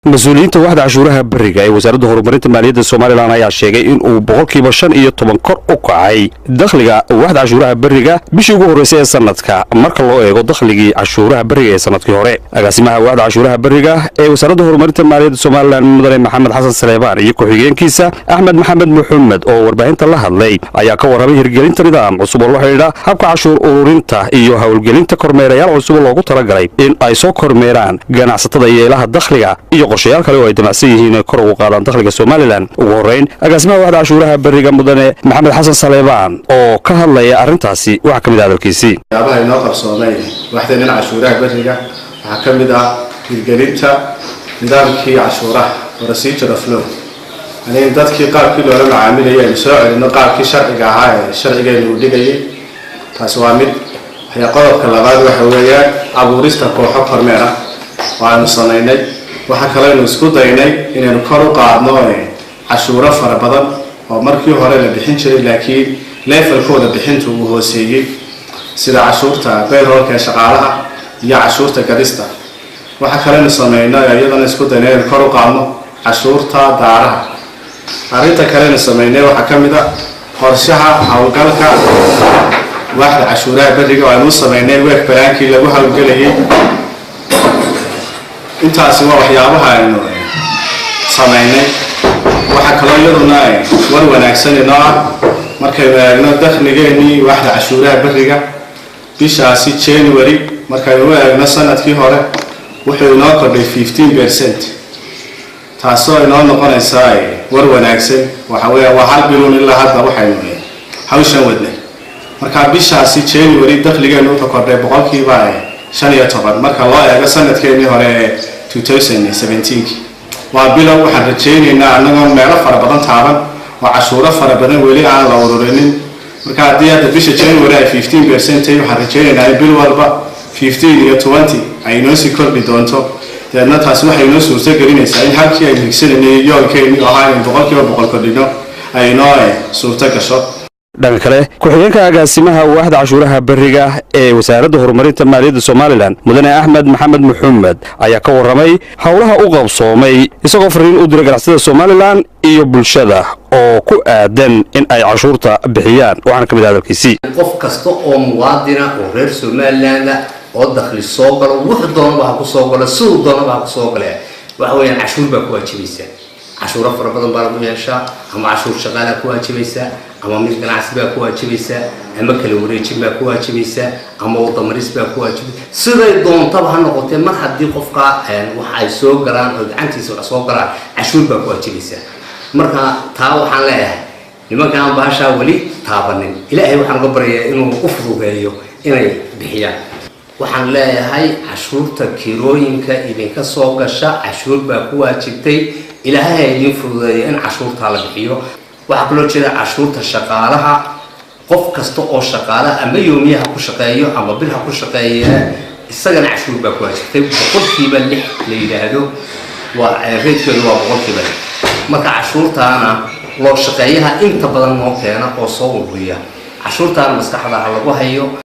Mas-uuliyiinta Waaxda Cashuuraha Beriga ee Wasaaradda Horumarinta Maaliyadda Somaliland ayaa sheegay in uu 15% kor u kacay dakhliga Waaxda Cashuuraha Beriga bishii ugu horreysay ee sanadka, marka loo eego dakhligii cashuuraha beriga ee sanadkii hore. Agaasimaha Waaxda Cashuuraha Beriga ee Wasaaradda Horumarinta Maaliyadda Somaliland, mudane Maxamed Xasan Saleebaan, iyo ku-xigeenkiisa Axmed Maxamed Muxamed oo warbaahinta la hadlay ayaa ka warramay hirgelinta nidaam cusub oo la xidhiidha habka cashuur ururinta iyo howlgelinta kormeerayaal cusub oo loogu talagalay in ay soo kormeeraan ganacsatada iyo ilaha dakhliga iyo qorshayaal kale oo ay damacsan yihiin inay kor ugu qaadaan dakhliga Somaliland. Ugu horrayn, agaasimaha Waaxda Cashuuraha Beriga, mudane Maxamed Xasan Saleebaan, oo ka hadlaya arrintaasi, waxaa ka mid ah hadalkiisii: Waxyaabaha inoo qabsoomay waaxdeennan cashuuraha beriga waxaa ka mid ah hirgelinta nidaamkii cashuuraha, procedure of law, yani dadkii qaabkii loola macaamilayay aynu soo celino qaabkii sharciga ahaa ee sharcigeenu uu dhigayay. Taasi waa mid. Waxyaa qodobka labaad waxa weeyaan abuurista kooxo kormeer ah oo aynu samaynay. Waxaa kaleynu isku daynay inaynu kor u qaadno cashuuro fara badan oo markii hore la bixin jiray, laakiin levelkooda bixintu uu hooseeyey, sida cashuurta payrollka ee shaqaalaha iyo cashuurta gadista. Waxaa kaleynu sameynay iyadana isku daynay inaynu kor u qaadno cashuurta daaraha. Arrinta kaleynu sameynay waxaa ka mid ah qorshaha howlgalka Waaxda Cashuuraha Beriga oo aynu u sameynay work plankii lagu howlgelayay. Intaasi waa waxyaabaha aynu sameynay. Waxaa kaloo iyaduna war wanaagsan inoo ah, markaynu eegno dakhligeenii Waaxda Cashuuraha Beriga bishaasi January, markaynu u eegno sanadkii hore, wuxuu inoo kordhay 15%, taasoo inoo noqonaysaa war wanaagsan. Waxa weeya waa hal biluun ilaa hadda waxaynu hawshan wadnay. Marka bishaasi January dakhligeenu wuxuu kordhay 15% marka loo eego sanadkeenii hore ee 2017. Waa bilow. Waxaan rajaynaynaa, annagoo meelo fara badan taaban oo cashuuro fara badan weli aan la ururinin, marka haddii hadda bisha January ay 15% tahay, waxaan rajaynaynaa in bil walba 15 iyo 20 ay inoo sii kordhi doonto. Dabeedna taasi waxay inoo suurto gelinaysaa in halkii aynu higsanaynay, yoolkeennii oo ahaa inaynu 100% kordhino, ay inoo suurto gasho. Dhanka kale, ku-xigeenka agaasimaha Waaxda Cashuuraha Beriga ee Wasaaradda Horumarinta Maaliyadda Somaliland, mudane Axmed Maxamed Muxamed, ayaa ka warramay howlaha u qabsoomay, isagoo fariin u diray ganacsatada Somaliland iyo bulshada oo ku aadan in ay cashuurta bixiyaan. Waxaana ka mid ah hadalkiisii: Qof kasta oo muwaadina oo reer Somaliland oo dakhli soo galo, wuxuu doonaba ha ku soo galo, siduu doonaba ha ku soo gale, waxa weeyaan cashuur baa ku waajibaysa. Cashuuro fara badan baa lagu yeeshaa. Ama cashuur shaqaalaa ku waajibaysa, ama mid ganacsi baa ku waajibaysa, ama kala wareejin baa ku waajibaysa, ama wadamaris baa ku waajibaysa. Siday doontaba ha noqotee, mar haddii qofka wax ay soo galaan oo gacantiisa wax soo galaan, cashuur baa ku waajibaysa. Marka taa waxaan leeyahay, nimankaan baashaa weli taabanin, Ilaahay waxaan uga baryayaa inuu u fududeeyo inay bixiyaan. Waxaan leeyahay, cashuurta kirooyinka idinka soo gasha cashuur baa ku waajibtay. Ilaahay ha idiin fududeeyo in cashuurtaa la bixiyo. Waxaa kaloo jira cashuurta shaqaalaha. Qof kasta oo shaqaalaha, ama yoomiyaha ku shaqeeyo ama bil ha ku shaqeeye, isagana cashuur baa ku waajibtay, 6% la yidhaahdo. Waa ratekeedu waa 6%. Marka cashuurtaana loo shaqeeyaha inta badan noo keena oo soo ururiya cashuurtaana maskaxda ha lagu hayo.